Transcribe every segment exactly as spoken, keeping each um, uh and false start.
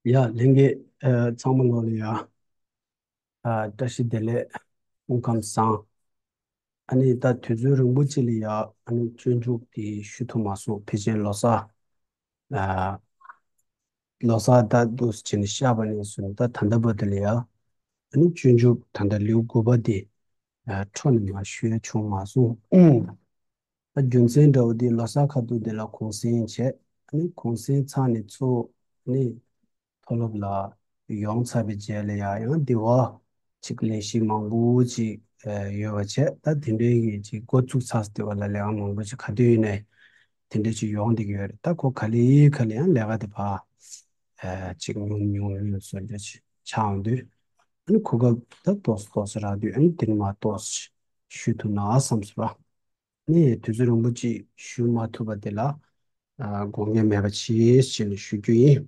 ཡ་ལྷན་རྒྱས་ཚང་མ་ལོ་ལ་ཡ། བཀྲ་ཤིས་བདེ་ལེགས། སྐུ་ཁམས་བཟང་། ཨ་ནི་ད་དུས་ཚོད་རིང་པོ་ཅིག་ལ་ཡ་ཨ་ནི་སྤྱོད་འཇུག་དེ་ཞུ་ཐུབ་མ་སོང་། ཕལ་ཆེར་ལོ་གསར། ལོ་གསར་ད་འདུག་སེ་བྱས་ནས་བཞག་པ་ནས་བཟུང་ད་ད་ལྟ་བར་དུ་ལ་ཡ་ཨ་ནི་སྤྱོད་འཇུག་ད་ལྟ་ལེའུ་དགུ་པ་དེ་འཕྲོ་ནས་མར་ཞུ་ཡ་བྱུང་མ་སོང་། ད་རྒྱུ་མཚན་འདྲ་བོ་དེ་ལོ་གསར་ཁ་ཐུག་དེ་ལ་གུང་སེང་བྱས། ཨ་ནི་གུང་སེང་ཚར་ནས་ཚུར་ཨ་ནི་མཐོ་སློབ་ལ་ཡོང་ཚར་བའི་རྗེས་ལ་ཡ་ཡང་དེ་བ་ཅིག་ལས་གཞི་མང་པོ་ཅིག་ཡོད་པ་བྱས། ད་དེ་འདྲའི་གི་ཅིག་འགོ་བཙུགས་ཚར་དེ་བ་ལ་ལས་ཀ་མང་པོ་ཅིག་ག་དུས་ཡིན་ནའི་དེ་འདྲ་ཅིག་ཡོང་བསྡད་ཀྱི་ཡོད་རེད། ད་ཁོ་ག་ལེ་ག་ལེ་ཡང་ལས་ཀ་དེ་ཕར་ཅིག་ཉུང་ཉུང་ཉུང་བཟོ་འདྲ་ཅིག་ཆགས་འོང་དུས། ཨ་ནི་གོ་སྐབས་ད་ཏོག་ཙམ་ཏོག་ཙམ་རག་དུས་ཨ་ནི་དེ་ནི་མར་ཏོག་ཙམ་ཞུ་ཐུབ་ན་བསམ་སོང་ར། ནས་དུས་ཚོད་རིང་པོ་ཅིག་ཞུ་མ་ཐུབ་པ་དེ་ལ་དགོངས་འགལ་མེད་པ་ཅིག་ཞེས་ནས་ཞུ་རྒྱུ་ཡིན།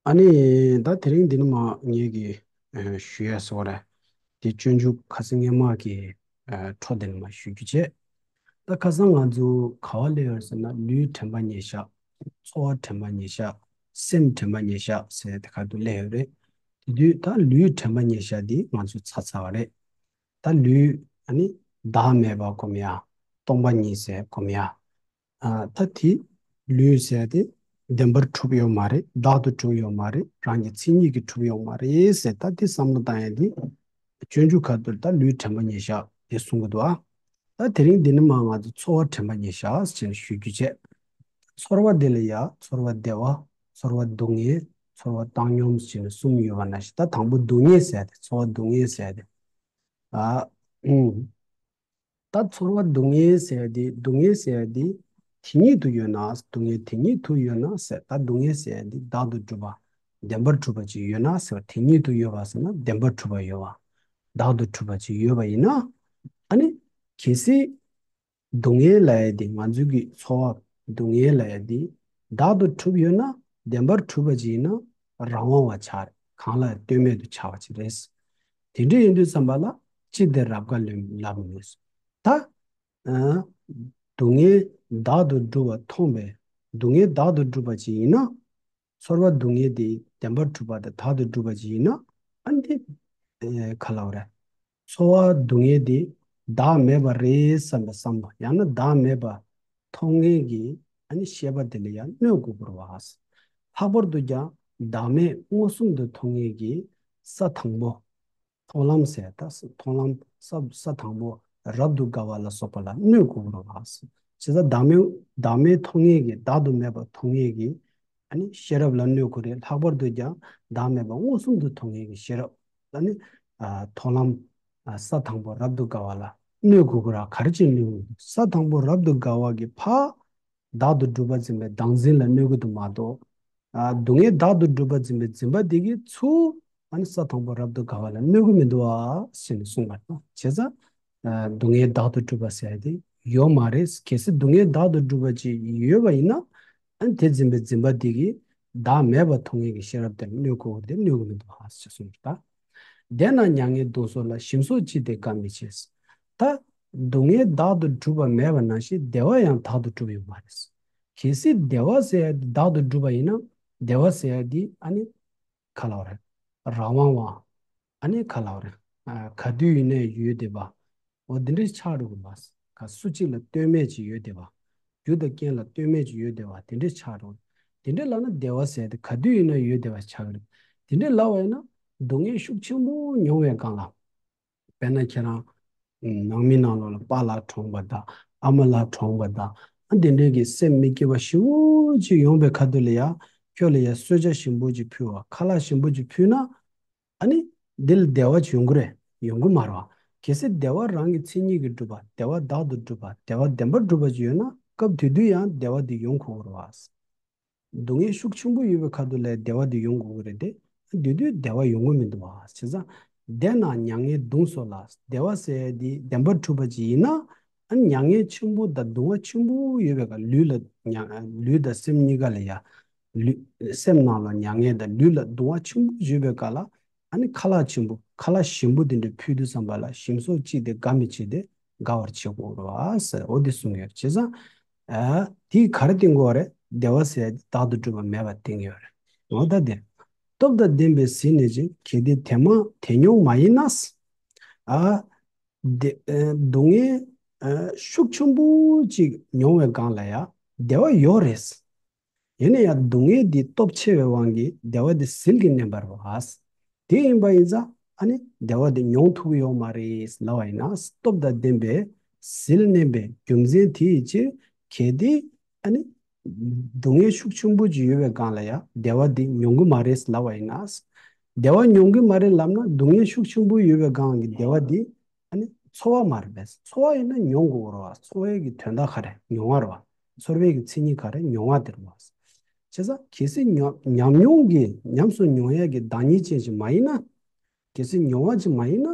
ཨ་ནི་ད་དེ་རིང་འདི་ནི་མ་ངེད་ཀྱི་ཞུ་ཡ་སོགས་རེད། དེ་སྤྱོད་འཇུག་ཁ་སང་སྔས་མ་གི་འཕྲོ་དེ་ནི་མ་ཞུ་རྒྱུ་བྱས། ད་ཁ་སང་ང་ཚོ་ག་བ་སླེབས་ཡོད་ཟེར་ན་ལུས་དྲན་པ་ཉེར་བཞག་ཚོར་བ་དྲན་པ་ཉེར་བཞག་སེམས་དྲན་པ་ཉེར་བཞག་ཟེར་དེ་ག་དུ་སླེབས་ཡོད་རེད། དེ་དུས་ད་ལུས་དྲན་པ་ཉེར་བཞག་འདི་ང་ཚོ་ཚར་ཚར་བ་རེད། ད་ལུས་ཨ་ནི་བདག་མེད་པ་སྒོམ་ཡ། སྟོང་པ་ཉིད་ཟེར་སྒོམ་ཡ། ཨ་ད་དེ་ལུས་ཟེར་དེ་བདེན་པར་གྲུབ་ཡོད་མ་རེད། བདག་ཏུ་གྲུབ་ཡོད་མ་རེད། རང་གི་མཚན་ཉིད་ཀྱིས་གྲུབ་ཡོད་མ་རེད་ཟེར། ད་དེ་བསམ་བློ་བཏང་ཡ་དེ་སྤྱོད་འཇུག་ཁ་ཐུག་ད་ལུས་དྲན་པ་ཉེར་བཞག་དེ་གསུང་གི་འདུག་ཨ། ད་དེ་རིང་འདི་ནི་མ་ང་ཚོ་ཚོར་བ་དྲན་པ་ཉེར་བཞག་ཟེར་ནས་ཞུ་རྒྱུ་བྱས། ཚོར་བ་དེ་ལ་ཡ་ཚོར་བ་བདེ་བ། ཚོར་བ་སྡུག་བསྔལ། ཚོར་བ་བཏང་སྙོམས་ཟེར་ནས་གསུམ་ཡོད་པ་ནང་བཞིན་ད་དང་པོ་སྡུག་བསྔལ་ཟེར་ཡ་དེ་ཚོར་བ་སྡུག་བསྔལ་ཟེར་ཡ་དེ། ཨ། ཨུམ། ད་ཚོར་བ་སྡུག་བསྔལ་ཟེར་ཡ་དེ་སྡུག་བསྔལ་ཟེར་ཡ་དེ་དེ་ཉིད་དུ་ཡོད་ན། སྡུག་བསྔལ་དེ་ཉིད་དུ་ཡོད་ན་ཟེར། ད་སྡུག་བསྔལ་ཟེར་ཡ་དེ་བདག་ཏུ་གྲུབ་པ་བདེན་པར་གྲུབ་པ་ཅིག་ཡོད་ན་ཟེར། དེ་ཉིད་དུ་ཡོད་པ་ཟེར་ན་བདེན་པར་གྲུབ་པ་ཡོད་པ། བདག་ཏུ་གྲུབ་པ་ཅིག་ཡོད་པ་ཡིན་ན། ཨ་ནི་གལ་སྲིད་སྡུག་བསྔལ་ལབ་ཡ་དེ་ང་ཚོའི་གི་ཚོར་བ་སྡུག་བསྔལ་ལབ་ཡ་དེ་བདག་ཏུ་གྲུབ་ཡོད་ན་བདེན་པར་གྲུབ་པ་ཅིག་ཡིན་ན་རང་དབང་བ་ཆགས་རེད། གང་ལ་ལྟོས་མེད་དུ་ཆགས་པ་ཅིག་རེད། དེ་འདྲ་ཡིན་དུས་ཙམ་པ་ལ་ཅི་སྟེ་རབ་དགའ་ལོན་ལབ་མི་ནུས། ད་ཨ་སྡུག་བསྔལ་བདག་ཏུ་གྲུབ་པ་མཐོང་བས་སྡུག་བསྔལ་བདག་ཏུ་གྲུབ་པ་ཅིག་ཡིན་ན། ཚོར་བ་སྡུག་བསྔལ་དེ་བདེན་པར་གྲུབ་པ་དང་བདག་ཏུ་གྲུབ་པ་ཅིག་ཡིན་ན། ཨ་འདི་ཨེ་ག་ལབ་རེད། ཚོར་བ་སྡུག་བསྔལ་དེ་བདག་མེད་པ་རེད་བསམ་པའི་བསམ་པ། ཡང་ན་བདག་མེད་པ་མཐོང་མཁན་གྱི་ཨ་ནི་ཤེས་པ་དེ་ལ་ཡང་གནོད་དགོས་པར་བ། ལྷག་པར་དུ་ཀྱང་བདག་མེད་མངོན་སུམ་དུ་མཐོང་མཁན་གྱི་ས་དང་པོ། མཐོང་ལམ་ཟེར་ད་མཐོང་ལམ་ས་ས་དང་པོ་རབ་ཏུ་དགའ་བ་ལ་སོགས་པ་ལ་གནོད་དགོས་པར་བ། བྱས་ཙང་བདག་མེད་བདག་མེད་མཐོང་མཁན་གྱི་བདག་ཏུ་མེད་པ་མཐོང་མཁན་གྱི་ཨ་ནི་ཤེས་རབ་ལ་གནོད་དགོས་རེད། ལྷག་པར་དུ་ཀྱང་བདག་མེད་པ་མངོན་སུམ་དུ་མཐོང་མཁན་གྱི་ཤེས་རབ་ལ་ནི་ཨ་མཐོང་ལམ་ཨ་ས་དང་པོ་རབ་ཏུ་དགའ་བ་ལ་གནོད་དགོས་ཀྱི་ར། ག་རེ་བྱས་གནོད་དགོས། ས་དང་པོ་རབ་ཏུ་དགའ་བ་གི་ཕ་བདག་ཏུ་གྲུབ་པ་འཛིན་པའི་བདག་འཛིན་ལ་གནོད་ཀྱི་འདུག་མ་གཏོགས། ཨ་སྡུག་བསྔལ་བདག་ཏུ་གྲུབ་པ་འཛིན་པའི་འཛིན་པ་དེ་གིས་ཚུར་ཨ་ནི་ས་དང་པོ་རབ་ཏུ་དགའ་བ་ལ་གནོད་ཀྱི་མི་འདུག་ཨ་ཟེར་ནས་གསུངས་པ་དང་། བྱས་ཙང་ཨ་སྡུག་བསྔལ་བདག་ཏུ་གྲུབ་པ་ཟེར་ཡ་དེ་ཡོད་མ་རེད། གལ་སྲིད་སྡུག་བསྔལ་བདག་ཏུ་གྲུབ་པ་ཅིག་ཡོད་པ་ཡིན་ན། ཨ་ནི་དེ་འཛིན་པའི་འཛིན་པ་དེ་གིས་བདག་མེད་པ་མཐོང་མཁན་གྱི་ཤེས་རབ་དེ་ལ་གནོད་དགོས་པ་དེ་གནོད་ཀྱི་མི་འདུག་ཨ་ཟེར་གསུངས་པ་དང་། བདེ་ན་མྱ་ངན་གདུང་སོགས་ལ། ཞིམ་སོགས་ཅི་སྟེ་དགའ་མི་བྱེད། ད་སྡུག་བསྔལ་བདག་ཏུ་གྲུབ་པ་མེད་པ་ནང་བཞིན་བདེ་བ་ཡང་བདག་ཏུ་གྲུབ་ཡོད་མ་རེད། གལ་སྲིད་བདེ་བ་ཟེར་ཡ་དེ་བདག་ཏུ་གྲུབ་པ་ཡིན་ན། བདེ་བ་ཟེར་ཡ་དེ་ཨ་ནི་ག་ལབ་རེད། རང་དབང་བ། ཨ་ནི་ག་ལབ་རེད། ཨ་ག་དུས་ཡིན་ནའི་ཡོད་བསྡད་པ། འོ་དེ་འདྲ་ཆགས་འགྲོ་གི་མ་རེད། ག་སུ་གཅིག་ལ་ལྟོས་མེད་ཅིག་ཡོད་བསྡད་པ། རྒྱུ་དང་རྐྱེན་ལ་ལྟོས་མེད་ཅིག་ཡོད་བསྡད་པ་དེ་འདྲ་ཆགས་འགྲོ། དེ་འདྲ་ལབ་ན་བདེ་བ་ཟེར་ཡ་དེ་ག་དུས་ཡིན་ན་ཡོད་བསྡད་པ་ཆགས་ཀྱི་རེད། དེ་འདྲ་ལབ་པ་ཡིན་ན་སྡུག་བསྔལ་ཤུགས་ཆེན་པོ་མྱོང་བའི་སྒང་ལ། དཔེར་ན་ཁྱེད་རང་ནང་མི་ནང་ལོགས་ལ་པཱ་ལགས་གྲོངས་པ་དང་ཨ་མ་ལགས་གྲོངས་པ་དང་། ཨ་དེ་འདྲའི་གི་སེམས་མི་སྐྱིད་པ་ཞེ་པོ་ཅིག་ཡོང་པའི་ཁ་ཐུག་ལ་ཡ། ཁྱོད་ལ་ཡ་གསོལ་ཇ་ཞིམ་པོ་ཅིག་ཕུལ་བ། ཁ་ལག་ཞིམ་པོ་ཅིག་ཕུལ་ན། ཨ་ནི་འདི་ལ་བདེ་བ་ཅིག་ཡོང་གི་རེད། ཡོང་གི་མ་རེད་བ། གལ་སྲིད་བདེ་བ་རང་གི་མཚན་ཉིད་ཀྱིས་གྲུབ་པ། བདེ་བ་བདག་ཏུ་གྲུབ་པ། བདེ་བ་བདེན་པར་གྲུབ་པ་ཅིག་ཡོད་ན། སྐབས་དེ་དུས་ཡང་བདེ་བ་དེ་ཡོང་དགོས་ཀྱི་རེད་བ། སྡུག་བསྔལ་ཤུགས་ཆེན་པོ་ཡོད་པའི་ཁ་ཐུག་ལ་བདེ་བ་དེ་ཡོང་དགོས་ཀྱི་རེད་དེ། དེ་དུས་བདེ་བ་ཡོང་གི་མི་འདུག་བ། བྱས་ཙང་། བདེ་ན་མྱ་ངན་གདུང་སོགས་ལ། བདེ་བ་ཟེར་ཡ་དེ་བདེན་པར་གྲུབ་པ་ཅིག་ཡིན་ན། ཨ་མྱ་ངན་ཆེན་པོ་དང་གདུང་བ་ཆེན་པོ་ཡོད་པའི་སྐབས། ལུས་ལ་མྱ་ལུས་དང་སེམས་གཉིས་ཀ་ལ་ཡ། ལུས་སེམས་ནང་ལ་མྱ་ངན་དང་ལུས་ལ་གདུང་བ་ཆེན་པོ་ཡོད་པའི་སྐབས་ལ། ཨ་ནི་ཁ་ལག་ཆེན་པོ་ཁ་ལག་ཞིམ་པོ་དེ་འདྲ་ཕུལ་དུས་ཙམ་པ་ལ། ཞིམ་སོགས་ཅི་སྟེ་དགའ་མི་བྱེད་དེ། དགའ་བར་བྱེད་དགོས་རེད་བ་ཟེར། འོ་དེ་གསུངས་ཡོད། བྱས་ཙང་། ཨ་དེས་ག་རེ་བསྟན་དགོས་རེད། བདེ་བ་ཟེར་ཡ་དེ་བདག་ཏུ་གྲུབ་པ་མེད་པ་བསྟན་གྱི་ཡོད་རེད། འོ་ད་དེ། སྟོབས་དང་ལྡན་པའི་ཟིལ་ནི་ཅན། གལ་ཏེ་དེ་མ་དེ་མྱོང་མ་ཡིན་ན། ཨ། དེ་ཨ་སྡུག་བསྔལ་ཨ་ཤུགས་ཆེན་པོ་ཅིག་མྱོང་བའི་སྒང་ལ་ཡང་བདེ་བ་ཡོད་རེད། ཡིན་ན་ཡང་སྡུག་བསྔལ་འདི་སྟོབས་ཆེ་བའི་དབང་གིས་བདེ་བ་འདི་ཟིལ་གྱིས་མནན་པ་རེད་བ། དེ་ཡིན་པ་ཡིན་ཙང་ཨ་ནི་བདེ་བ་འདི་མྱོང་ཐུབ་ཀྱི་ཡོད་མ་རེད་ལབ་པ་ཡིན་ན། སྟོབས་དང་ལྡན་པའི་ཟིལ་མནན་པའི་རྒྱུ་མཚན་དེ་ཡི་ཕྱིར། གལ་ཏེ་ཨ་ནི་སྡུག་བསྔལ་ཤུགས་ཆེན་པོ་ཅིག་ཡོད་པའི་སྒང་ལ་ཡང་བདེ་བ་འདི་མྱོང་གི་མ་རེད་ལབ་པ་ཡིན་ན། བདེ་བ་མྱོང་གི་མ་རེད་ལབ་ན། སྡུག་བསྔལ་ཤུགས་ཆེན་པོ་ཡོད་པའི་སྒང་གི་བདེ་བ་འདི་ཨ་ནི་ཚོར་བ་མ་རེད་པས། ཚོར་བ་ཡིན་ན་མྱོང་དགོས་རེད་བ། ཚོར་བའི་གི་དོན་དག་ག་རེ། མྱོང་བ་རེད་བ། ཚོར་བའི་གི་མཚན་ཉིད་ག་རེ། མྱོང་བ་དེ་རེད་བ། བྱས་ཙང་གལ་སྲིད་ཉམས་ཉམས་མྱོང་གི་ཉམས་སུ་མྱོང་ཡ་གི་བདག་ཉིད་ཅན་ཞིག་མ་ཡིན་ན། གལ་སྲིད་མྱོང་བ་ཅིག་མ་ཡིན་ན།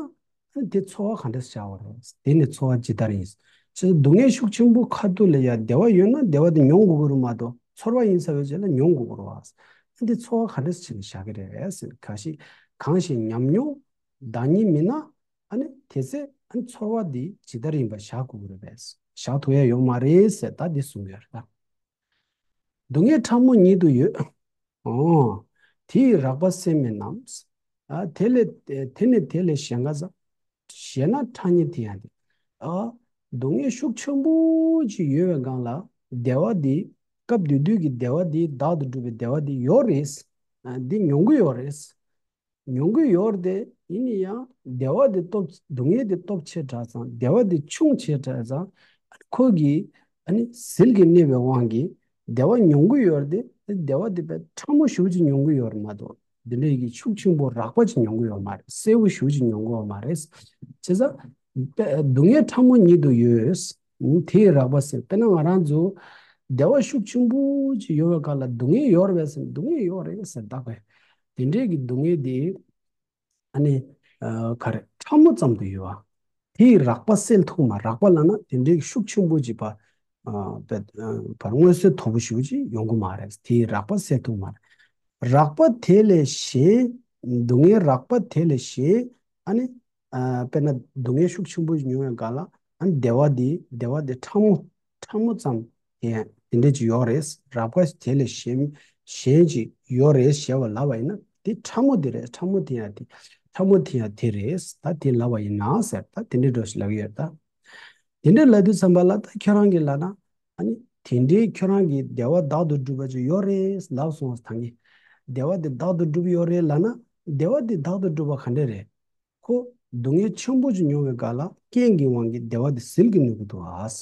ཨ་ནི་དེ་ཚོར་བ་ག་འདྲས་བྱ་བ་རེད། དེ་ནི་ཚོར་བ་ཇི་ལྟར་ཡིན། བྱས་ཙང་སྡུག་བསྔལ་ཤུགས་ཆེན་པོ་ཁ་ཐུག་ལ་ཡ་བདེ་བ་ཡོད་ན་བདེ་བ་དེ་མྱོང་དགོས་ཀྱི་རེད་མ་གཏོགས། ཚོར་བ་ཡིན་ས་བའི་རྗེས་ལ་མྱོང་དགོས་ཀྱི་རེད་བ། ཨ་འདི་ཚོར་བ་ག་འདྲས་བྱས་ནས་བཞག་གི་རེད་ཟེར། གང་ཞིག་གང་ཞིག་ཉམས་མྱོང་བདག་ཉིད་མིན་ན། ཨ་ནི་དེ་ཚེ་ཨ་ནི་ཚོར་བ་འདི་ཇི་ལྟར་ཡིན་པ་བཞག་དགོས་ཀྱི་རེད་པས། བཞག་ཐུབ་ཡ་ཡོད་མ་རེད་ཟེར། ད་འདི་གསུང་གི་ཡོད་རེད་ད། སྡུག་བསྔལ་ཕྲ་མོ་ཉིད་དུ་ཡོད། ཨོ། དེ་ཡི་རགས་པ་སེལ་མིན་ནམ། ཨ་དེ་ལས་དེ་ནི་དེ་ལས་གཞན་འགའ་ཟ། ཞེ་ན་ཕྲ་ཉིད་དེ་ཡང་དེ། ཨ། སྡུག་བསྔལ་ཤུགས་ཆེན་པོ་ཅིག་ཡོད་པའི་སྒང་ལ་བདེ་བ་འདི། སྐབས་དེ་དུས་ཀྱི་བདེ་བ་འདི། བདག་ཏུ་གྲུབ་པའི་བདེ་བ་འདི་ཡོད་རེད། ཨ་འདི་མྱོང་གི་ཡོད་རེད། མྱོང་གི་ཡོད་རེད་དེ། ཡིན་ན་ཡང་བདེ་བ་འདི་སྟོབས། སྡུག་བསྔལ་འདི་སྟོབས་ཆེ་དྲགས་ཙང་། བདེ་བ་འདི་ཆུང་ཆེ་དྲགས་ཙང་། ཁོ་གི་ཨ་ནི་ཟིལ་གྱིས་མནན་པའི་དབང་གིས་བདེ་བ་མྱོང་གི་ཡོད་རེད་དེ། བདེ་བ་འདི་དཔེ་ཕྲ་མོ་ཞེ་པོ་ཅིག་མྱོང་གི་ཡོད་རེད་མ་གཏོགས། འདི་འདྲའི་གི་ཤུགས་ཆེན་པོ་རགས་པ་ཅིག་མྱོང་གི་ཡོད་མ་རེད། གསལ་པོ་ཞེ་པོ་ཅིག་མྱོང་གི་ཡོད་མ་རེད། བྱས་ཙང་སྡུག་བསྔལ་ཕྲ་མོ་ཉིད་དུ་ཡོད། དེ་ཡི་རགས་པ་སེལ། དཔེར་ན་ང་རང་ཚོ་བདེ་བ་ཤུགས་ཆེན་པོ་ཅིག་ཡོད་པའི་སྐབས་ལ་སྡུག་བསྔལ་ཡོད་རེད་པས་ཟེར་ན། སྡུག་བསྔལ་ཡོད་རེད་ཟེར་བཏགས་པས། དེ་འདྲའི་གི་སྡུག་བསྔལ་དེ་ཨ་ནི་ཨ་ག་རེ། ཕྲ་མོ་ཙམ་དུ་ཡོད་པ། དེ་ཡི་རགས་པ་སེལ་ཐུབ་མ། རགས་པ་ལབ་ན་དེ་འདྲའི་ཤུགས་ཆེན་པོ་ཅིག་བ། ཨ་བར་མངོན་གསལ་དོད་པོ་ཞེ་པོ་ཅིག་ཡོང་གི་མ་རེད། དེ་ཡི་རགས་པ་སེལ་ཐུབ་མ་རེད། རགས་པ་དེ་ལས་གཞན། སྡུག་བསྔལ་རགས་པ་དེ་ལས་གཞན། ཨ་ནི་ཨ་དཔེར་ན་སྡུག་བསྔལ་ཤུགས་ཆེན་པོ་ཞིག་མྱོང་བའི་སྒང་ལ། ཨ་ནི་བདེ་བ་འདི། བདེ་བ་འདི་ཕྲ་མོ། ཕྲ་མོ་ཙམ་དེ་དེ་འདྲ་ཅིག་ཡོད་རེད། རགས་པ་དེ་ལས་གཞན་གཞན་ཅིག་ཡོད་རེད་ཞེས་པ་ལབ་པ་ཡིན་ན། དེ་ཕྲ་མོ་དེ་རེད། ཕྲ་མོ་དེ་ཡང་དེ། ཕྲ་མོ་དེ་ཡང་དེ་རེད། ད་དེ་ལབ་པ་ཡིན་ན་ཟེར། ད་དེ་འདྲ་འདྲ་ཞིག་ལབ་ཀྱི་ཡོད་ད། དེ་འདྲ་ལབ་དུས་ཙམ་པ་ལ་ད་ཁྱོད་རང་གིས་ལབ་ན། ཨ་ནི་དེ་འདྲའི་ཁྱོད་རང་གིས་བདེ་བ་བདག་ཏུ་གྲུབ་པ་ཅིག་ཡོད་རེད་ལབ་སོང་བ་ད་གིན། བདེ་བ་དེ་བདག་ཏུ་གྲུབ་ཡོད་རེད་ལབ་ན། བདེ་བ་དེ་བདག་ཏུ་གྲུབ་པ་ག་འདྲ་རེད། ཁོ་སྡུག་བསྔལ་ཆེན་པོ་ཅིག་མྱོང་བའི་སྐབས་ལ་རྐྱེན་གྱི་དབང་གིས་བདེ་བ་དེ་ཟིལ་གྱིས་གནོན་གྱི་འདུག་ཨ། བྱས་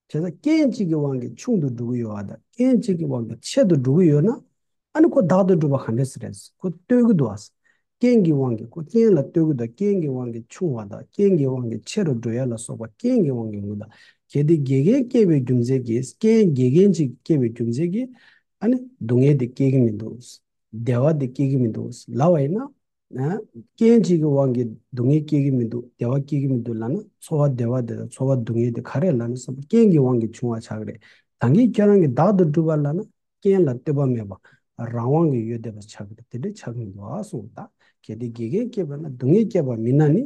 ཙང་རྐྱེན་གཅིག་གི་དབང་གིས་ཆུང་དུ་འགྲོ་གི་ཡོད་པ་དང་། རྐྱེན་གཅིག་གི་དབང་གིས་ཆེ་དུ་འགྲོ་གི་ཡོད་ན། ཨ་ནི་ཁོ་བདག་ཏུ་གྲུབ་པ་ག་འདྲས་རེད། ཁོ་ལྟོས་ཀྱི་འདུག་ཨ། རྐྱེན་གྱི་དབང་གིས་ཁོ་རྐྱེན་ལ་ལྟོས་ཀྱི་འདུག་རྐྱེན་གྱི་དབང་གིས་ཆུང་བ་དང་། རྐྱེན་གྱི་དབང་གིས་ཆེ་རུ་འགྲོ་ཡ་ལ་སོགས་པ་རྐྱེན་གྱི་དབང་གིས་ཡོང་གི་འདུག་གལ་ཏེ་དགེ་རྒན་བསྐྱེད་པའི་རྒྱུ་མཚན་གྱིས། རྐྱེན་དགེ་རྒན་གཅིག་བསྐྱེད་པའི་རྒྱུ་མཚན་གྱིས་ཨ་ནི་སྡུག་བསྔལ་དེ་སྐྱེ་གི་མི་འདུག་བདེ་བ་དེ་སྐྱེ་གི་མི་འདུག་ལབ་པ་ཡིན་ན། ཨ། རྐྱེན་གཅིག་གི་དབང་གིས་སྡུག་བསྔལ་སྐྱེ་གི་མི་འདུག་བདེ་བ་སྐྱེ་གི་མི་འདུག་ལབ་ན། ཚོར་བ་བདེ་བ་དེ་དང་ཚོར་བ་སྡུག་བསྔལ་དེ་ག་རེ་ལབ་ན་བསམ་པ། རྐྱེན་གྱི་དབང་གིས་བྱུང་བ་ཆགས་ཀྱི་རེད། ད་གིན་ཁྱོད་རང་གིས་བདག་ཏུ་གྲུབ་པ་ལབ་ན། རྐྱེན་ལ་ལྟོས་པ་མེད་པ། རང་དབང་གིས་ཡོད་བསྡད་པ་ཆགས་ཀྱི་རེད། དེ་འདྲ་ཆགས་ཀྱི་མི་འདུག་ཨ་གསུངས། ད་གལ་ཏེ་དགེ་རྒན་བསྐྱེད་པ་ན་སྡུག་བསྔལ་སྐྱེས་པ་མིན་ན་ནི།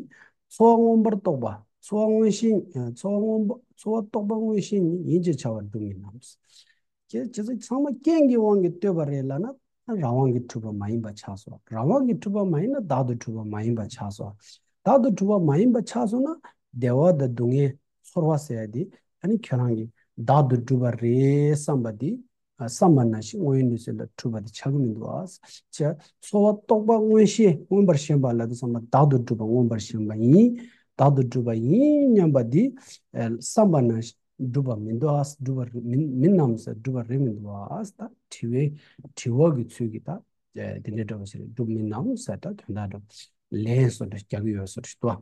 ཚོར་བ་མངོན་པར་རྟོགས་པ། ཚོར་བ་མངོན་ཞེན། ཚོར་བ་མངོན་པ། ཚོར་བ་རྟོག་པ་མངོན་ཞེན་ཉིད་ཡིན་ཅེས་བྱ་བར་འདུག་མིན་ནམ། ཁྱེད་ཁྱེད་ཚོ་ཚང་མ་རྐྱེན་གྱི་དབང་གིས་ལྟོས་པ་རེད་ལབ་ན། རང་དབང་གིས་གྲུབ་པ་མ་ཡིན་པ་ཆགས་སོ། རང་དབང་གིས་གྲུབ་པ་མ་ཡིན་ན་བདག་ཏུ་གྲུབ་པ་མ་ཡིན་པ་ཆགས་སོ། བདག་ཏུ་གྲུབ་པ་མ་ཡིན་པ་ཆགས་སོང་ན། བདེ་བ་དང་སྡུག་བསྔལ་ཚོར་བ་ཟེར་ཡ་དེ། ཨ་ནི་ཁྱོད་རང་གིས་བདག་ཏུ་གྲུབ་པ་རེད་བསམ་པ་དེ། ཨ། བསམ་པ་ནང་བཞིན་དངོས་ཡོད་གནས་ཚུལ་ལ་གྲུབ་པ་དེ་ཆགས་ཀྱི་མི་འདུག་ཨ། ཅེས་ཚོར་བ་རྟོག་པ་མངོན་ཞེན། མངོན་པར་ཞེན་པ་ལབ་དུས་ཙམ་པ་བདག་ཏུ་གྲུབ་པ་མངོན་པར་ཞེན་པ་ཡིན། བདག་ཏུ་གྲུབ་པ་ཡིན་སྙམ་པ་འདི། ཨ། བསམ་པ་ནང་བཞིན་གྲུབ་པ་མི་འདུག་ཨ། གྲུབ་པ་རེད་མིན་མིན་ནམ་ཟེར། གྲུབ་པ་རེད་མི་འདུག་ཨ། ད་དྲི་བའི་དྲི་བ་གི་ཚུལ་གྱིས་ད། ཨ། དེ་འདྲའི་འདྲ་བ་ཞིག་རེད། གྲུབ་མིན་ནམ་ཟེར། ད་དོན་དག་འདྲ་བ་ལན་སོགས་འདྲ་རྒྱག་གི་ཡོད་ས་རེད་དོ།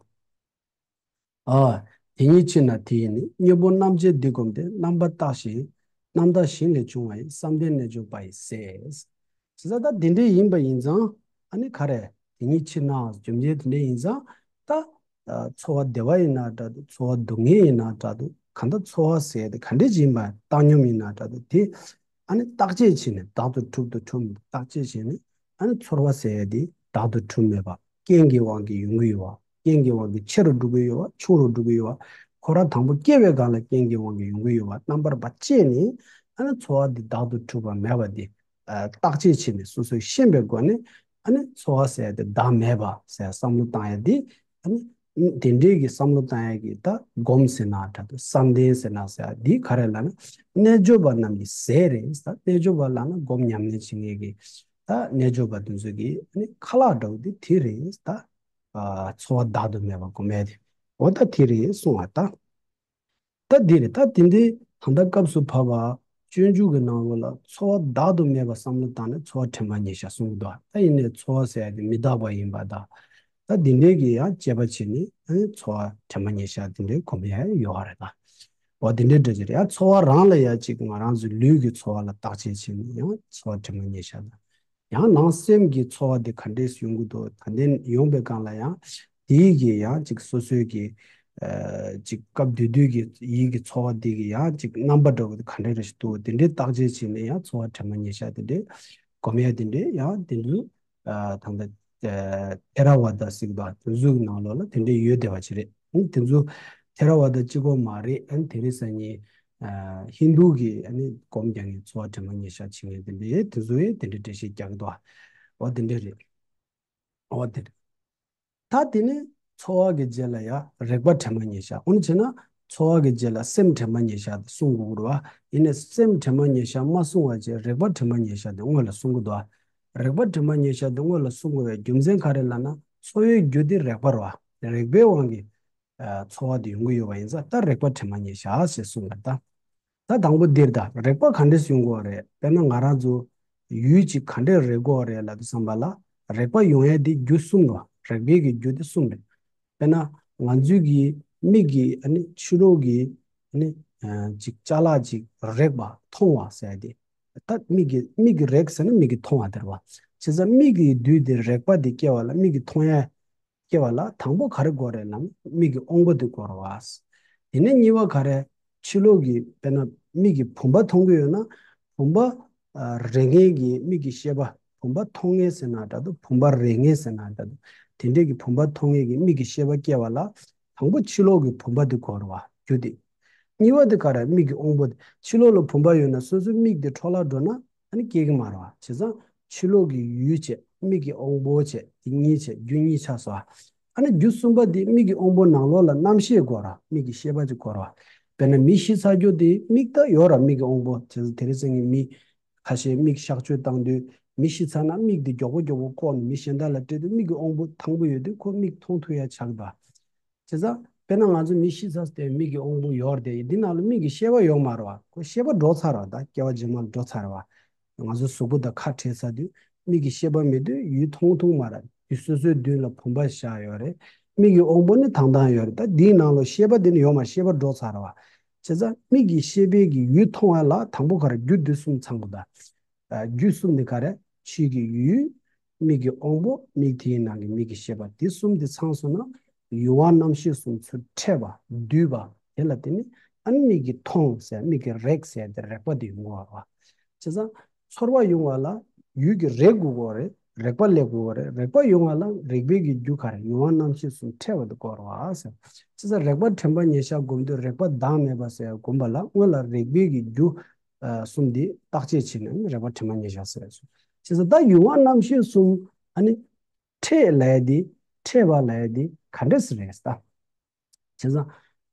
ཨ། དེ་ཉིད་ཕྱིར་ན་དེ་ཡིས་ནི། དངོས་པོ་རྣམ་བཅད་འདི་བསྒོམས་ཏེ། རྣམ་པར་བརྟགས་ཤིང་། རྣམ་དག་ཞིང་ལས་བྱུང་བ་ཡི། བསམ་གཏན་རྣལ་འབྱོར་པ་ཡི་ཟས། ཟེར་ས་ད་དེ་འདྲའི་ཡིན་པ་ཡིན་ཙང་། ཨ་ནི་ག་རེ། དེ་ཉིད་ཕྱིར་ན་རྒྱུ་མཚན་དེ་འདྲའི་ཡིན་ཙང་། ད། ཨ། ཚོར་བ་བདེ་བ་ཡིན་ན་འདྲ་འདུག་ཚོར་བ་སྡུག་བསྔལ་ཡིན་ན་འདྲ་འདུག་གང་ལྟར་ཚོར་བ་ཟེར་དེ་ག་འདྲས་ཡིན་པ་བཏང་སྙོམས་ཡིན་ན་འདྲ་འདུག་དེ། ཨ་ནི་བརྟག་དཔྱད་བྱས་ནས་བདག་ཏུ་གྲུབ་དང་གྲུབ་མིན་བརྟག་དཔྱད་བྱས་ནས། ཨ་ནི་ཚོར་བ་ཟེར་ཡ་དེ་བདག་ཏུ་གྲུབ་མེད་པ། རྐྱེན་གྱི་དབང་གིས་ཡོང་གི་ཡོད་པ། རྐྱེན་གྱི་དབང་གིས་ཆེ་རུ་འགྲོ་གི་ཡོད་པ། ཆུང་རུ་འགྲོ་གི་ཡོད་པ། ཁོ་རང་དང་པོ་སྐྱེ་བའི་སྒང་ལ་རྐྱེན་གྱི་དབང་གིས་ཡོང་གི་ཡོད་པ། རྣམ་པར་བར་བཅད་ནས། ཨ་ནི་ཚོར་བ་འདི་བདག་ཏུ་གྲུབ་པ་མེད་པ་འདི། ཨ་བརྟག་དཔྱད་བྱས་ནས་སོ་སོས་ཤེས་པའི་སྒོ་ནས་ཨ་ནི་ཚོར་བ་ཟེར་ཡ་དེ་བདག་མེད་པ་ཟེར་ཡ་བསམ་བློ་བཏང་ཡ་དེ་ཨ་ནི་དེ་འདྲའི་གི་བསམ་བློ་བཏང་ཡ་གི་ད་སྒོམ་ཟེར་ན་འདྲ་འདུག་བསམ་གཏན་ཟེར་ན་ཟེར་ཡ་དེ་ག་རེ་ལབ་ན་རྣལ་འབྱོར་པ་རྣམས་ཀྱི་ཟས་རེད། ད་རྣལ་འབྱོར་པ་ལབ་ན་སྒོམ་ཉམས་ལེན་བྱེད་མཁན་གི་ད་རྣལ་འབྱོར་པ་དེ་ཚོ་གི་ཨ་ནི་ཁ་ལག་འདྲ་བོ་དེ་དེ་རེད། ད་ཨ་ཚོར་བ་བདག་ཏུ་མེད་པ་སྒོམ་ཡ་དེ་འོ་ད་དེ་རེད་གསུང་བ་ད། ད་འདི་རེད། ད་དེ་འདྲའི་ད་ལྟ་སྐབས་སུ་བབ་པ་སྤྱོད་འཇུག་གི་ནང་ལོགས་ལ་ཚོར་བ་བདག་ཏུ་མེད་པ་བསམ་བློ་བཏང་ནས་ཚོར་བ་དྲན་པ་ཉེར་བཞག་གསུང་གི་འདུག་ད་ཡིན་ནའི་ཚོར་བ་ཟེར་ཡ་དེ་མི་རྟག་པ་ཡིན་པ་དང་། ད་འདི་འདྲའི་གི་ཡང་དཔྱད་པ་བྱས་ནས་ཨ་ནི་ཚོར་བ་དྲན་པ་ཉེར་བཞག་དེ་འདྲའི་སྒོམ་ཡ་ཡོད་རེད་ད། འོ་དེ་འདྲའི་འདྲ་ཅིག་རེད། ཡང་ཚོར་བ་རང་ལ་ཡ་ཅིག་ང་རང་ཚོའི་ལུས་ཀྱི་ཚོར་བ་ལ་བརྟག་དཔྱད་བྱས་ནས་ཡང་ཚོར་བ་དྲན་པ་ཉེར་བཞག་དང་། ཡང་ནང་སེམས་ཀྱི་ཚོར་བ་དེ་ག་འདྲས་ཡོང་གི་འདུག་ད་ལྟའི་ཡོང་པའི་སྒང་ལ་ཡང་དེའི་གི་ཡང་ཅིག་སོ་སོའི་གི་ཨ་ཅིག་སྐབས་དུས་དུས་ཀྱི་ཡིད་ཀྱི་ཚོར་བ་དེ་གི་ཡང་ཅིག་རྣམ་པ་འདྲ་བོ་དེ་ག་འདྲས་རེ་ཞིག་འདུག་དེ་འདྲའི་བརྟག་དཔྱད་བྱས་ནས་ཡང་ཚོར་བ་དྲན་པ་ཉེར་བཞག་དེ་འདྲས་སྒོམ་ཡ་དེ་འདྲས་ཡང་དེ་ཚོ་ཨ་ད་ལྟ་ཨ་ཐེ་ར་ཝ་ད་ཟེར་གི་འདུག་དེ་ཚོའི་ནང་ལོགས་ལ་དེ་འདྲས་ཡོད་བསྡད་པ་ཅིག་རེད། ཨ་ནི་དེ་ཚོ་ཐེ་ར་ཝ་ད་གཅིག་པོ་མ་རེད། ཨ་ནི་དེ་རིང་སང་ཉིན་ཨ་ཧིན་རྡུ་གི་ཨ་ནི་སྒོམ་རྒྱག་མཁན་ཚོར་བ་དྲན་པ་ཉེར་བཞག་བྱེད་མཁན་དེ་འདྲའི་དེ་ཚོ་ཡིས་དེ་འདྲའི་འགྲེལ་བཤད་རྒྱག་གི་འདུག་འོ་དེ་འདྲ་རེད། འོ་དེ་རེད། ད་དེ་ནས་ཚོར་བ་གི་རྗེས་ལ་ཡང་རེག་པ་དྲན་པ་ཉེར་བཞག་འོ་ན་བྱས་ན་ཚོར་བ་གི་རྗེས་ལ་སེམས་དྲན་པ་ཉེར་བཞག་དེ་གསུང་དགོས་ཀྱི་རེད་བ། ཡིན་ནའི་སེམས་དྲན་པ་ཉེར་བཞག་མ་གསུང་བ་བྱས་རེག་པ་དྲན་པ་ཉེར་བཞག་དེ་སྔོན་ལ་གསུང་གི་འདུག་རེག་པ་དྲན་པ་ཉེར་བཞག་དེ་སྔོན་ལ་གསུང་དགོས་པའི་རྒྱུ་མཚན་ག་རེ་ལབ་ན་ཚོར་བའི་རྒྱུ་དེ་རེག་པ་རེད་བ། རེག་པའི་དབང་གིས་ཨ་ཚོར་བ་དེ་ཡོང་གི་ཡོད་པ་ཡིན་ཙང་ད་རེག་པ་དྲན་པ་ཉེར་བཞག་ཞེས་གསུངས་པ་དང་། ད་དང་པོ་འདིར་ད་རེག་པ་ག་འདྲས་ཡོང་དགོས་རེད། དཔེར་ན་ང་རང་ཚོ་ཡུལ་གཅིག་ག་འདྲས་རེག་དགོས་རེད་ལབ་དུས་ཙམ་པ་ལ་རེག་པ་ཡོང་ཡས་དེ་རྒྱུ་གསུམ་རེད་བ། རེག་པའི་གི་རྒྱུ་དེ་གསུམ་རེད། དཔེར་ན་ང་ཚོའི་གི་མིག་གི་ཨ་ནི་ཕྱི་རོལ་གི་ཨ་ནི་ཨ་ཅིག་ཅ་ལག་ཅིག་རེག་པ་མཐོང་བ་ཟེར་ཡས་དེ། ད་མིག་གི་མིག་གི་རེག་ཟེར་ན་མིག་གི་མཐོང་བ་དེ་རེད་བ། བྱས་ཙང་མིག་གི་འདུས་དེ་རེག་པ་དེ་སྐྱེ་བ་ལ་མིག་གི་མཐོང་ཡས་སྐྱེ་བ་ལ་དང་པོ་ག་རེ་དགོས་རེད་ལབ་ན་མིག་གི་དབང་པོ་དེ་དགོས་རེད་བ། དེ་ནས་གཉིས་པ་ག་རེ། ཕྱི་ལོགས་ཀྱི་དཔེར་ན་མིག་གི་བུམ་པ་མཐོང་གི་ཡོད་ན་བུམ་པ་ཨ་རེག་མཁན་གྱི་མིག་གི་ཤེས་པ་བུམ་པ་མཐོང་མཁན་ཟེར་ན་འདྲ་འདུག་བུམ་པ་རེག་མཁན་ཟེར་ན་འདྲ་འདུག་དེ་འདྲས་ཀྱི་བུམ་པ་མཐོང་མཁན་གྱི་མིག་གི་ཤེས་པ་སྐྱེ་བ་ལ་དང་པོ་ཕྱི་ལོགས་ཀྱི་བུམ་པ་དེ་དགོས་རེད་བ་རྒྱུ་དེ། གཉིས་པ་དེ་ག་རེ་མིག་གི་དབང་པོ་དེ་ཕྱི་ལོགས་ལ་བུམ་པ་ཡོད་ན་སོ་སོའི་མིག་དེ་འཕྲོ་བརླག་འགྲོ་ན་ཨ་ནི་སྐྱེ་གི་མ་རེད་བ། བྱས་ཙང་ཕྱི་ལོགས་ཀྱི་ཡུལ་བྱས་མིག་གི་དབང་པོ་བྱས་དེ་གཉིས་བྱས་རྒྱུ་གཉིས་ཆགས་སོང་། ཨ་ནི་རྒྱུ་གསུམ་པ་དེ་མིག་གི་དབང་པོ་ནང་ལོགས་ལ་རྣམ་ཤེས་དགོས་ར་མིག་གི་ཤེས་པ་ཅིག་དགོས་ར། དཔེར་ན་མི་ཤི་ཚར་རྒྱུ་དེ་མིག་ད་ཡོད་ར་མིག་གི་དབང་པོ་བྱས་ཙང་དེ་རིང་སང་ཉིན་མི་ཁ་ཤས་མིག་གཤག་བཅོས་བཏང་དུས་མི་ཤི་ཚར་ན་མིག་དེ་མགྱོགས་པོ་མགྱོགས་པོ་བཀོག་ནས་མི་གཞན་དག་ལ་སྤྲད་དུས་མིག་གི་དབང་པོ་ཐང་པོ་ཡོད་དུས་ཁོ་མིག་མཐོང་ཐུབ་ཡ་ཆགས་པ། བྱས་ཙང་དཔེར་ན་ང་ཚོ་མི་ཤི་ཚར་སྟེ་མིག་གི་དབང་པོ་ཡོད་རེད་དེ་འདི་ནང་ལ་མིག་གི་ཤེས་པ་ཡོད་མ་རེད་བ། ཁོ་ཤེས་པ་འགྲོ་ཚར་རེད་བ། ད་སྐྱེ་བ་རྗེས་མ་ལ་འགྲོ་ཚར་རེད་བ། ང་ཚོ་གཟུགས་པོ་དང་ཁ་བྲལ་ཚར་དུས་མིག་གི་ཤེས་པ་མེད་དུས་ཡུལ་མཐོང་ཐུབ་མ་རེད། ཡུལ་སོ་སོའི་མདུན་ལ་བུམ་པ་བཞག་ཡོད་རེད། མིག་གི་དབང་པོ་ནི་དྭངས་དྭངས་ཡོད་རེད། ད་འདིའི་ནང་ལ་ཤེས་པ་དེ་ནི་ཡོད་མ་རེད། ཤེས་པ་འགྲོ་ཚར་རེད་བ། བྱས་ཙང་མིག་གི་ཤེས་པའི་གི་ཡུལ་མཐོང་བ་ལ་དང་པོ་ག་རེ་རྒྱུ་འདི་གསུམ་ཚང་དགོས་ད། ཨ་རྒྱུ་གསུམ་ནི་ག་རེ། ཕྱིའི་གི་ཡུལ། མིག་གི་དབང་པོ། མིག་དེའི་ནང་གི་མིག་གི་ཤེས་པ་དེ་གསུམ་དེ་ཚང་སོང་ན་ཡུལ་དབང་རྣམ་ཤེས་གསུམ་ཚུར་འཕྲད་པ་འདུས་པ་དེ་ལ་བརྟེན་ནས་ཨ་ནི་མིག་གིས་མཐོང་ཟེར་མིག་གིས་རེག་ཟེར་དེ་རེག་པ་དེ་ཡོང་གི་ཡོད་རེད་བ། བྱས་ཙང་ཚོར་བ་ཡོང་བ་ལ་ཡུལ་གྱི་རེག་དགོས་ཀྱི་ཡོད་རེད། རེག་པ་སླེབས་དགོས་ཀྱི་ཡོད་རེད། རེག་པ་ཡོང་བ་ལ་རེག་པའི་གི་རྒྱུ་ག་རེ་ཡུལ་དབང་རྣམ་ཤེས་གསུམ་འཕྲད་པ་དེ་དགོས་རེད་བ་ཟེར། བྱས་ཙང་རེག་པ་དྲན་པ་ཉེར་བཞག་སྒོམ་དུས་རེག་པ་བདག་མེད་པ་ཟེར་སྒོམ་པ་ལ་སྔོན་ལ་རེག་པའི་གི་རྒྱུ་ཨ་གསུམ་འདི་བརྟག་དཔྱད་བྱས་ནས་རེག་པ་དྲན་པ་ཉེར་བཞག་ཟེར་སོང་། བྱས་ཙང་ད་ཡུལ་དབང་རྣམ་ཤེས་གསུམ་ཨ་ནི་འཕྲད་ལབ་ཡ་འདི་འཕྲད་པ་ལབ་ཡ་འདི་ག་འདྲས་སེ་རེད་ད། བྱས་ཙང་གལ་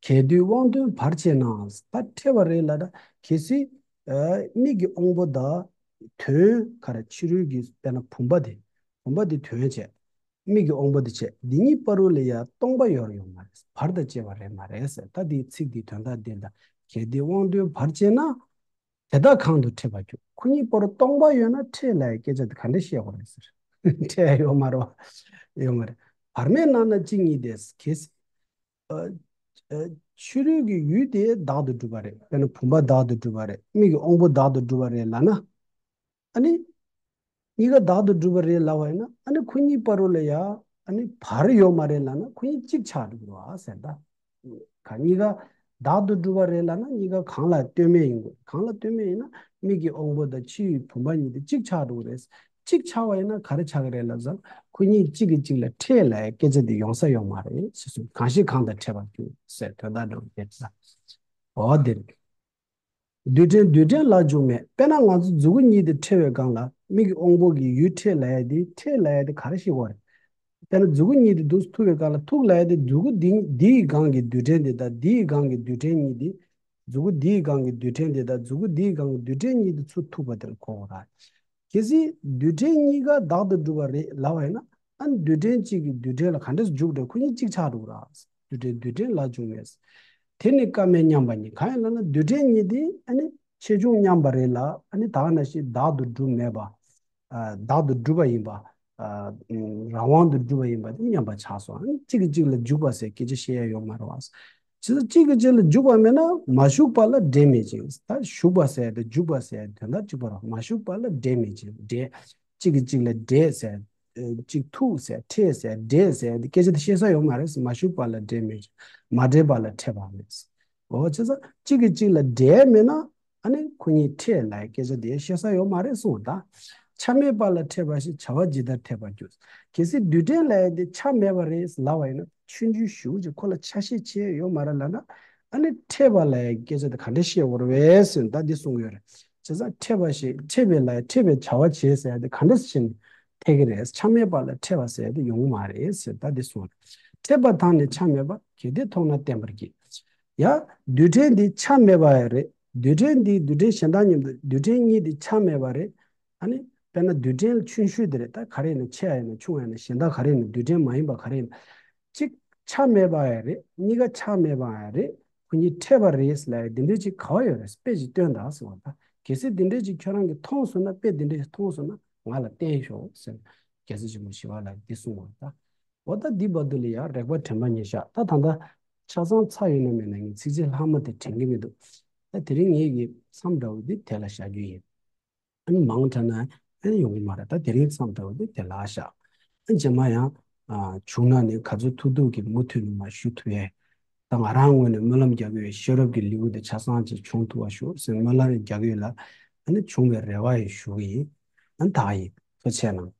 ཏེ་དབང་དོན་བར་ཆད་ན་ད་འཕྲད་པ་རེད་ལབ་ད་གལ་སྲིད་ཨ་མིག་གི་དབང་པོ་དང་དོན་ག་རེ་ཕྱི་རོལ་གྱི་དཔེར་ན་བུམ་པ་དེ་བུམ་པ་དེ་དོན་བྱས། མིག་གི་དབང་པོ་དེ་བྱས། འདི་གཉིས་བར་རོ་ལ་ཡ་སྟོང་པ་ཡོད་ཡོད་མ་རེད། བར་དང་བཅས་པ་རེད་མ་རེད་ཟེར། ད་འདིའི་ཚིག་འདིའི་དོན་དག་འདི་ལྟ། གལ་ཏེ་དབང་དོན་བར་ཆད་ན། དེ་དག་གང་དུ་འཕྲད་པར་འགྱུར། ཁོ་གཉིས་བར་རོ་སྟོང་པ་ཡོད་ན་འཕྲད་ལབ་ཡ་སྐད་ཆ་དེ་ག་འདྲ་བཤད་དགོས་རེད་ཟེར། འཕྲད་ཡ་ཡོད་མ་རེད་བ། ཡོད་མ་རེད། བར་མའི་ནང་ན་གཅིག་ཉིད་དེ། གལ་སྲིད་ཨ་ཨ་ཕྱི་རོལ་གྱི་ཡུལ་དེ་བདག་ཏུ་གྲུབ་པ་རེད། དཔེར་ན་བུམ་པ་བདག་ཏུ་གྲུབ་པ་རེད། མིག་གི་དབང་པོ་བདག་ཏུ་གྲུབ་པ་རེད་ལབ་ན། ཨ་ནི། གཉིས་ཀ་བདག་ཏུ་གྲུབ་པ་རེད་ལབ་པ་ཡིན་ན་ཨ་ནི་ཁོ་གཉིས་བར་རོ་ལ་ཡ་ཨ་ནི་བར་ཡོད་མ་རེད་ལབ་ན་ཁོ་གཉིས་གཅིག་ཆགས་འགྲོ་གི་རེད་བ་ཟེར་ད། ག་གཉིས་ཀ་བདག་ཏུ་གྲུབ་པ་རེད་ལབ་ན་གཉིས་ཀ་གང་ལ་ལྟོས་མེད་ཡིན་དགོས། གང་ལ་ལྟོས་མེད་ཡིན་ན་མིག་གི་དབང་པོ་དང་ཕྱིའི་བུམ་པ་གཉིས་དེ་གཅིག་ཆགས་འགྲོ་གི་རེད། གཅིག་ཆགས་པ་ཡིན་ན་ག་རེ་ཆགས་ཀྱི་རེད་ལབ་ཙང་ཁོ་གཉིས་གཅིག་གིས་གཅིག་ལ་འཕྲད་ལབ་ཡ་སྐད་ཆ་དེ་ཡོང་ས་ཡོད་མ་རེད་ཟེར་གསུངས། གང་ཞིག་གང་དང་འཕྲད་པར་འགྱུར་ཟེར་དོན་དག་འགྲོ་གི་རེད་ད། འོ་དེ་རེད། རྡུལ་ཕྲན་རྡུལ་ཕྲན་ལ་འཇུག་མེད། དཔེར་ན་ང་ཚོ་མཛུ་གུ་གཉིས་དེ་ཕྲལ་བའི་སྒང་ལ་མིག་གི་དབང་པོ་གི་ཡུལ་ཕྲལ་ལབ་ཡ་དེ་ཕྲལ་ལབ་ཡ་དེ་ག་རེ་ཤེས་དགོས་རེད། དཔེར་ན་མཛུ་གུ་གཉིས་དེ་འདུག་སེ་ཐུག་པའི་སྒང་ལ་ཐུག་ལབ་ཡ་དེ་མཛུ་གུ་འདི་འདིའི་སྒང་གི་རྡུལ་ཕྲན་དེ་དང་འདིའི་སྒང་གི་རྡུལ་ཕྲན་གཉིས་དེ། མཛུ་གུ་འདིའི་སྒང་གི་རྡུལ་ཕྲན་དེ་དང་མཛུ་གུ་འདིའི་སྒང་གི་རྡུལ་ཕྲན་གཉིས་དེ་ཚུར་ཐུག་པ་དེ་ལ་གོ་དགོས་རེད། གལ་སྲིད་རྡུལ་ཕྲན་གཉིས་ཀ་བདག་ཏུ་གྲུབ་པ་རེད་ལབ་པ་ཡིན་ན། ཨ་ནི་རྡུལ་ཕྲན་གཅིག་གིས་རྡུལ་ཕྲན་ལ་ག་འདྲས་འཇུག་འགྲོ། ཁོ་གཉིས་གཅིག་ཆགས་འགྲོ་གི་རེད། རྡུལ་ཕྲན་རྡུལ་ཕྲན་ལ་འཇུག་མེད། དེ་ནི་སྐབས་མེད་མཉམ་པ་ཉིད། གང་ཡིན་ལབ་ན་རྡུལ་ཕྲན་གཉིས་དེ་ཨ་ནི་ཆེ་ཆུང་མཉམ་པ་རེད་ལ། ཨ་ནི་ད་ག་ནང་བཞིན་བདག་ཏུ་གྲུབ་མེད་པ། ཨ། བདག་ཏུ་གྲུབ་པ་ཡིན་པ། ཨ། རང་དབང་དུ་གྲུབ་པ་ཡིན་པ་དེ་མཉམ་པ་ཆགས་སོང་། ཨ་ནི་གཅིག་གིས་གཅིག་ལ་འཇུག་པ་ཟེར་སྐད་ཆ་བཤད་ཡ་ཡོད་མ་རེད་བ། བྱས་ཙང་གཅིག་གིས་གཅིག་ལ་འཇུག་པ་མེད་ན་མ་ཞུགས་པ་ལ་འབྲེལ་མེད་ཅིང་། ད་ཞུགས་པ་ཟེར་དེ་འཇུག་པ་ཟེར་དོན་དག་གཅིག་པ་རེད། མ་ཞུགས་པ་ལ་འབྲེལ་མེད་ཅིང་། འབྲེལ། གཅིག་གིས་གཅིག་ལ་འབྲེལ་ཟེར། ཨ། གཅིག་ཐུག་ཟེར། ཕྲལ་ཟེར། འབྲེལ་ཟེར་དེ་སྐད་ཆ་དེ་བཤད་ས་ཡོད་མ་རེད། མ་ཞུགས་པ་ལ་འབྲེལ་མེད་ཅིང་། མ་འདྲེས་པ་ལ་ཕྲད་པ་མེད། འོ། བྱས་ཙང་གཅིག་གིས་གཅིག་ལ་འབྲེལ་མེད་ན། ཨ་ནི་ཁོ་གཉིས་ཕྲལ་ལབ་ཡའི་སྐད་ཆ་དེ་བཤད་ས་ཡོད་མ་རེད་གསུངས་པ་དང་། ཆ་མེད་པ་ལ་ཕྲད་པ་ཞིག་བྱ་བ་ཇི་ལྟར་འཐད་པར་འགྱུར། གལ་སྲིད་རྡུལ་ཕྲན་ལབ་ཡ་དེ་ཆ་མེད་པ་རེད་ལབ་པ་ཡིན་ན། ཆུང་ཆུང་ཞེ་པོ་ཅིག་ཁོ་ལ་ཆ་ཤས་ཆེ་ཡོད་མ་རེད་ལབ་ན། ཨ་ནི་ཕྲད་པ་ལབ་ཡའི་སྐད་ཆ་དེ་ག་འདྲས་བཤད་དགོས་རེད་པས་ཟེར་ན། ད་འདི་གསུང་གི་ཡོད་རེད། བྱས་ཙང་ཕྲད་པ་ཞིག་ཕྲད་པའི་ལབ་ཡ། ཕྲད་པའི་བྱ་བ་བྱེད་ཟེར་ཡ་དེ་ག་འདྲས་བྱས་ནས་འཐད་ཀྱི་རེད། ཆ་མེད་པ་ལ་ཕྲད་པ་ཟེར་ཡ་དེ་ཡོང་གི་མ་རེད་ཟེར། ད་འདི་གསུངས་རེད། ཕྲད་པ་དང་ནི་ཆ་མེད་པ། གལ་ཏེ་མཐོང་ན་བརྟན་པར་བགྱི། ཡ། རྡུལ་ཕྲན་འདི་ཆ་མེད་པ་ཡང་རེད། རྡུལ་ཕྲན་འདི་རྡུལ་ཕྲན་གཞན་དག་མཉམ་དུ་རྡུལ་ཕྲན་གཉིས་འདི་ཆ་མེད་པ་རེད། ཨ་ནི་དཔེར་ན་རྡུལ་ཕྲན་ཆུང་ཤོས་དེ་རེད། ད་ག་རེ་ཡིན་ན། ཆེ་ཡ་ཡིན་ན་ཆུང་ཡ་ཡིན་ན། གཞན་དག་ག་རེ་ཡིན་ན། རྡུལ་ཕྲན་མ་ཡིན་པ་ག་རེ་ཡིན་ན། གཅིག་ཆ་མེད་པ་ཡང་རེད། གཉིས་ཀ་ཆ་མེད་པ་ཡང་རེད། ཁོ་གཉིས་ཕྲད་པ་རེད་ལབ་ཡ་འདི་འདྲས་ཅིག་ག་པར་ཡོད་རེད། དཔེ་ཅིག་སྟོན་དང་ཟེར་བ་དང་། གལ་སྲིད་འདི་འདྲས་ཅིག་ཁྱོད་རང་གིས་མཐོང་སོང་ན། དཔེ་འདི་འདྲས་ཅིག་མཐོང་སོང་ན་ང་ལ་བསྟན་ཤོག་ཟེར། རྒྱལ་སྲས་ཆེན་པོ་ཞི་བ་ལྷས་འདི་གསུངས་པ་དང་། འོ། ད་འདི་བར་དུ་ལ་ཡང་རེག་པ་དྲན་པ་ཉེར་བཞག་ད་ད་ལྟ་ཆ་ཚང་ཚར་ཡོད་ན་མེད་ན་ངས་ཚིགས་བཅད་ལྷག་མ་དེ་དྲན་གྱི་མི་འདུག་ད་དེ་རིང་ངེད་ཀྱི་མཚམས་འདྲ་བོ་འདི་དེ་ལ་བཞག་རྒྱུ་ཡིན། ཨ་ནི་མང་དྲགས་ན་ཨ་ནི་ཡོང་གི་མ་རེད། ད་དེ་རིང་མཚམས་འདྲ་བོ་འདི་དེ་ལ་བཞག་ཨ། རྗེས་མ་ཡང་། ཨ། བྱུང་ན་ནི་ག་ཚོད་ཐུབ་ཐུབ་ཀྱིས་མུ་མཐུད་ནས་མར་ཞུ་ཐུབ་ཡས། ད་ང་རང་ངོས་ནས་སྨོན་ལམ་རྒྱག་གི་ཡོད། ཤེས་རབ་ཀྱི་ལེའུ་འདི་ཆ་ཚང་ཅིག་བྱུང་ཐུབ་པ་ཞུ་ཟེར་སྨོན་ལམ་རེ་རྒྱག་གི་ཡོད་ལ། ཨ་ནི་བྱུང་བའི་རེ་བ་ཡང་ཞུ་གི་ཡིན། ཨ་ནི་ད་ག་ཡིན། ཐུགས་རྗེ་གནང་།